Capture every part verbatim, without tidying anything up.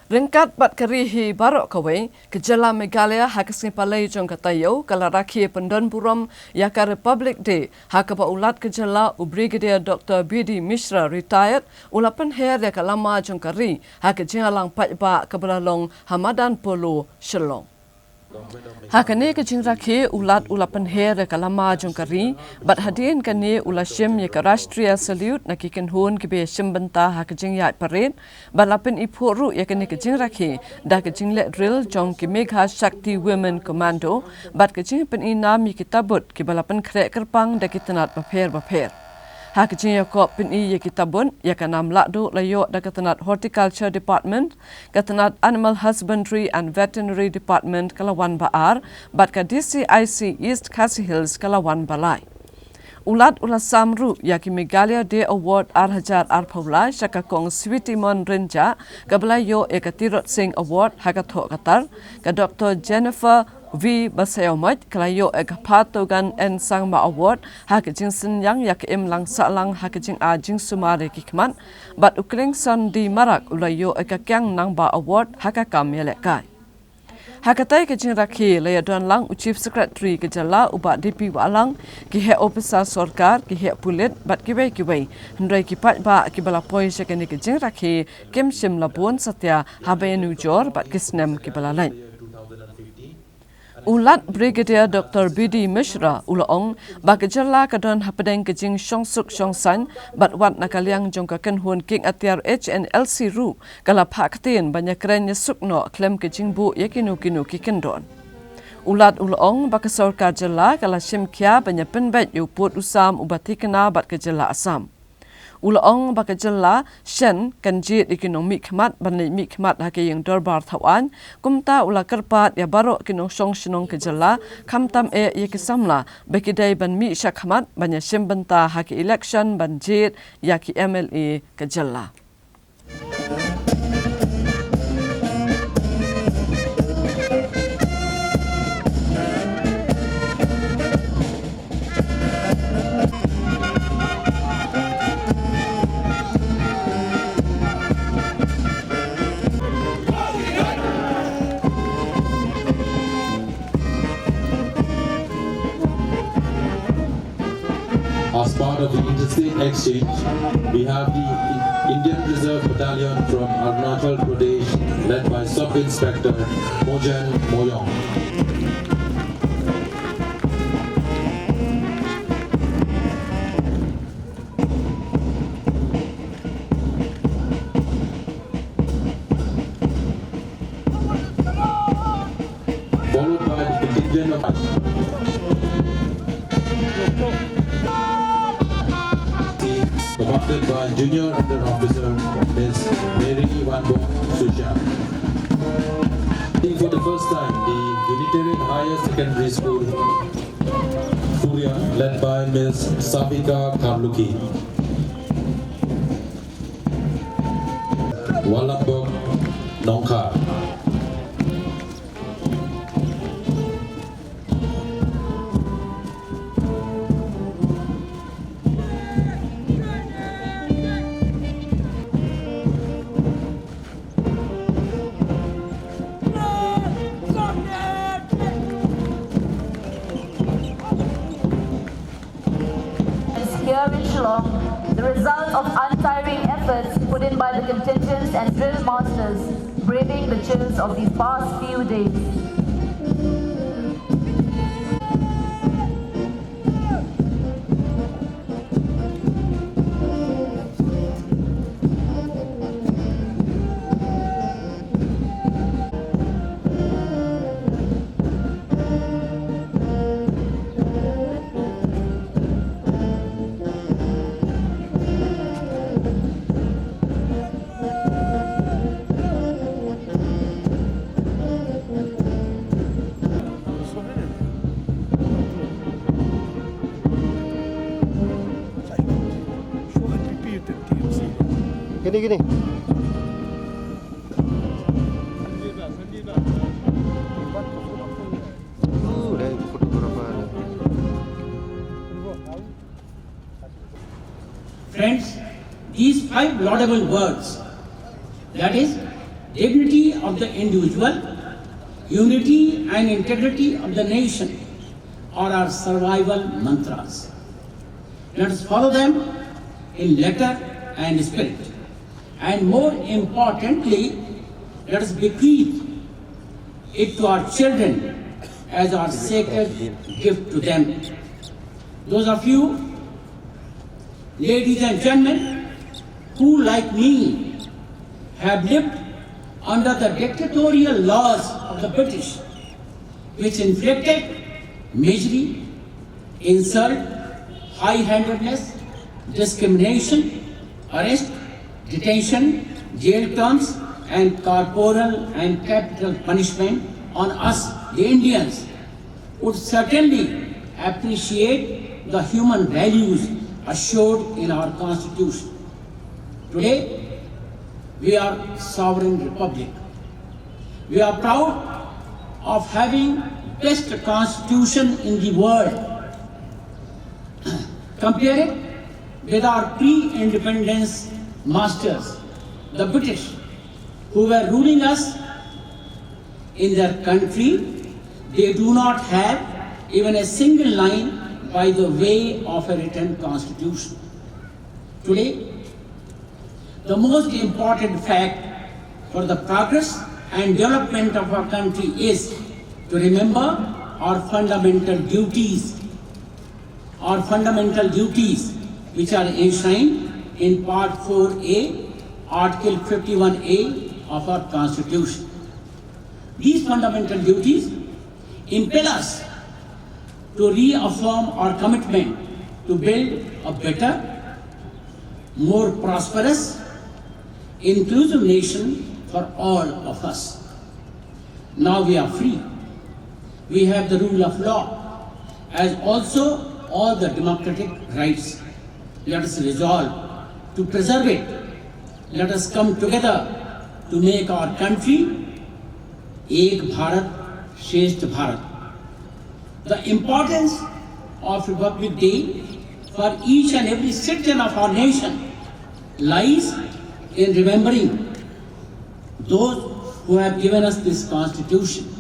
Ryngkat bad ka ri hi baroh kawei, ka jylla Meghalaya ha ka sngi Palei jong ka taïew ka la rakhe pyndonburom ïa ka Republic Day, ha kaba u Lat ka jylla u Brigadier Doctor B D Mishra, retired, u la pynher ïa ka lama jong ka ri ha ka jingïalang paidbah kaba la long ha Madan Polo, Shillong. Ha kane ka jingrakhe, u Lat u la pynher ïa ka lama jong ka ri, bad hadien kane u la shim ïa ka Rashtriya Salute na ki kynhun kiba ïashim bynta ha ka jingïaid parade, bad la pyniphuh ruh ïa kane ka jingrakhe da ka jingleh drill jong ki Megha Shakti Women Commando, bad ka jingpyni nam ïa ki tabut kiba la pynkhreh kyrpang da ki tnat bapher bapher. Ha ka jingïakop pyni ïa ki tabut, ïa ka nam lahduh la ïoh da ka tnat Horticulture Department, ka tnat Animal Husbandry and Veterinary Department ka la wan ba ar, bad ka D C I C East Khasi Hills ka la wan ba lai. U Lat u la sam ruh ïa ki Meghalaya Day Award ar hajar arphew lai sha ka Kong Sweetimon Rynjah, kaba la ïoh ïa ka Tirot Sing Award ha ka thoh ka tar, ka Doctor Jennifer V Basaiawmoit ka la ïoh ïa ka Pha Togan N Sangma Award ha ka jingsynñiang ïa ka imlang sahlang ha ka jingai jingsumar ïa ki khmat, bad u Klingson D Marak u la ïoh ïa ka Kiang Nangbah Award ha ka kam ïalehkai. Ha katei ka jingrakhe la ïadon lang u Chief Secretary ka jylla u Bah D P Wahlang, ki heh ophisar sorkar, ki heh pulit, bad kiwei kiwei. Hynrei ki paidbah kiba la poi sha kane ka jingrakhe kim shym la bun satia haba ïanujor bad ki snem kiba la leit. U Lat Brigadier Doctor B D Mishra u la ong ba ka jylla ka don hapdeng ka jingshongsuk shongsaiñ, bad wat na ka liang jong ka kynhun kieng atiar H N L C ruh ka la phah ktien ban ïakren ïasuk noh khlem ka jingbuh ïa kino kino ki kyndon. U Lat u la ong ba ka sorkar jylla ka la shim khia ban ïapynbeit ïa u pud u sam uba thikna bad ka jylla Assam. U la ong ba ka jylla shen kan jied ïa ki nongmihkhmat ban leit mihkhmat ha ki ïing dorbar thawaiñ, kumta u la kyrpad ïa baroh ki nongshong shnong ka jylla, khamtam eh ïa ki samla, ba ki dei ban mih shakhmat ban ïashim bynta ha ki election ban jied ïa ki M L A ka jylla. As part of the interstate exchange, we have the Indian Reserve Battalion from Arunachal Pradesh, led by Sub Inspector Mojen Moyong. Followed by the contingent of commanded by Junior Under Officer Miss Mary Wanbok Sushan. For the first time, the Unitarian Higher Secondary School, Korea, led by Miss Savika Karluki. Walambok Nongkha. Here in Shillong, the result of untiring efforts put in by the contingents and drill masters braving the chills of these past few days. Gini, gini. Friends, these five laudable words, that is, Dignity of the individual, unity and integrity of the nation are our survival mantras. Let us follow them in letter and spirit. And more importantly, let us bequeath it to our children as our sacred gift to them. Those of you, ladies and gentlemen, who, like me, have lived under the dictatorial laws of the British, which inflicted misery, insult, high-handedness, discrimination, arrest, detention, jail terms, and corporal and capital punishment on us, the Indians, would certainly appreciate the human values assured in our constitution. Today, we are sovereign republic. We are proud of having best constitution in the world. Compare it with our pre-independence masters, the British, who were ruling us in their country. They do not have even a single line by the way of a written constitution. Today, the most important fact for the progress and development of our country is to remember our fundamental duties, our fundamental duties which are enshrined in Part four A, Article fifty-one A of our Constitution. These fundamental duties impel us to reaffirm our commitment to build a better, more prosperous, inclusive nation for all of us. Now we are free. We have the rule of law, as also all the democratic rights. Let us resolve to preserve it. Let us come together to make our country Ek Bharat, Shreshtha Bharat. The importance of Republic Day for each and every citizen of our nation lies in remembering those who have given us this constitution.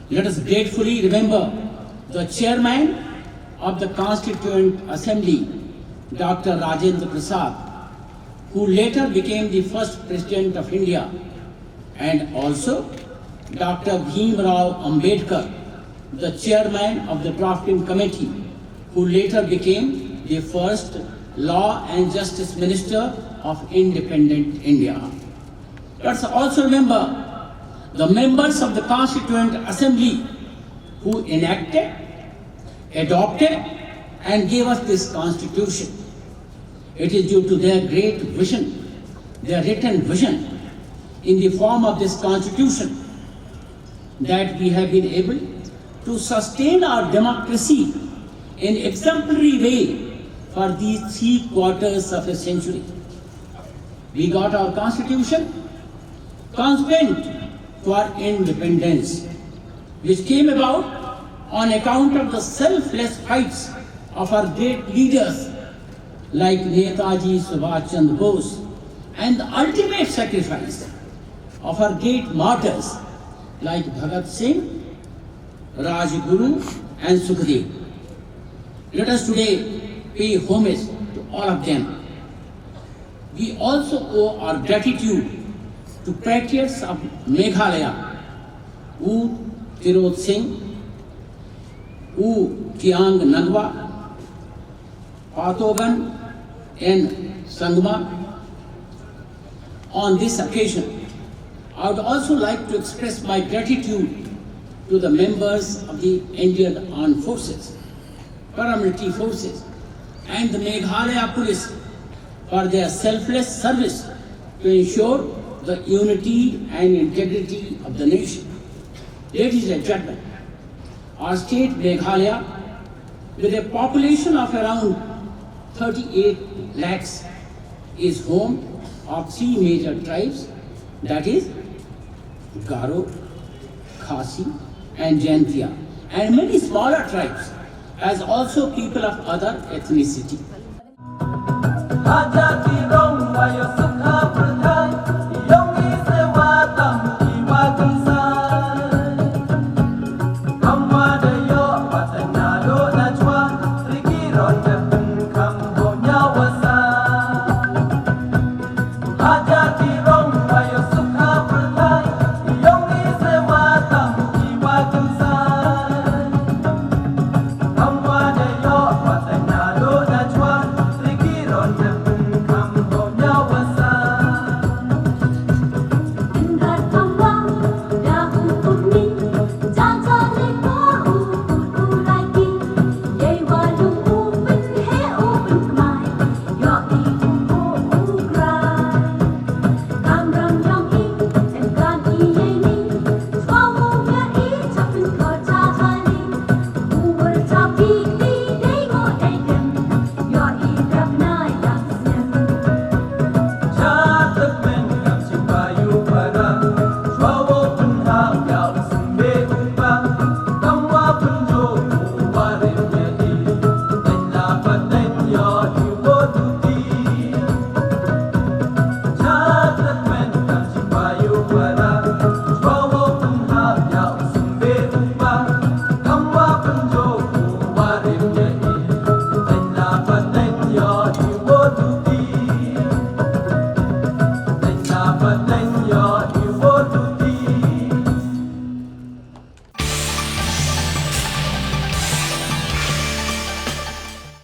Let us gratefully remember the chairman of the Constituent Assembly, Doctor Rajendra Prasad, who later became the first president of India, and also Doctor Bhim Rao Ambedkar, the chairman of the drafting committee, who later became the first law and justice minister of independent India. Let's also remember the members of the Constituent Assembly who enacted, adopted, and gave us this constitution. It is due to their great vision, their written vision in the form of this constitution, that we have been able to sustain our democracy in exemplary way for these three quarters of a century. We got our constitution consequent to our independence, which came about on account of the selfless fights of our great leaders like Netaji Subhash Chandra Bose and the ultimate sacrifice of our great martyrs like Bhagat Singh, Rajguru, and Sukhdev. Let us today pay homage to all of them. We also owe our gratitude to patriots of Meghalaya, U Tirot Singh, U Kiang Nagwa, Patoban N Sangma. On this occasion, I would also like to express my gratitude to the members of the Indian Armed Forces, paramilitary forces, and the Meghalaya Police for their selfless service to ensure the unity and integrity of the nation. Ladies and gentlemen, our state Meghalaya, with a population of around thirty-eight lakhs, is home of three major tribes, that is Garo, Khasi, and Jaintia, and many smaller tribes, as also people of other ethnicity.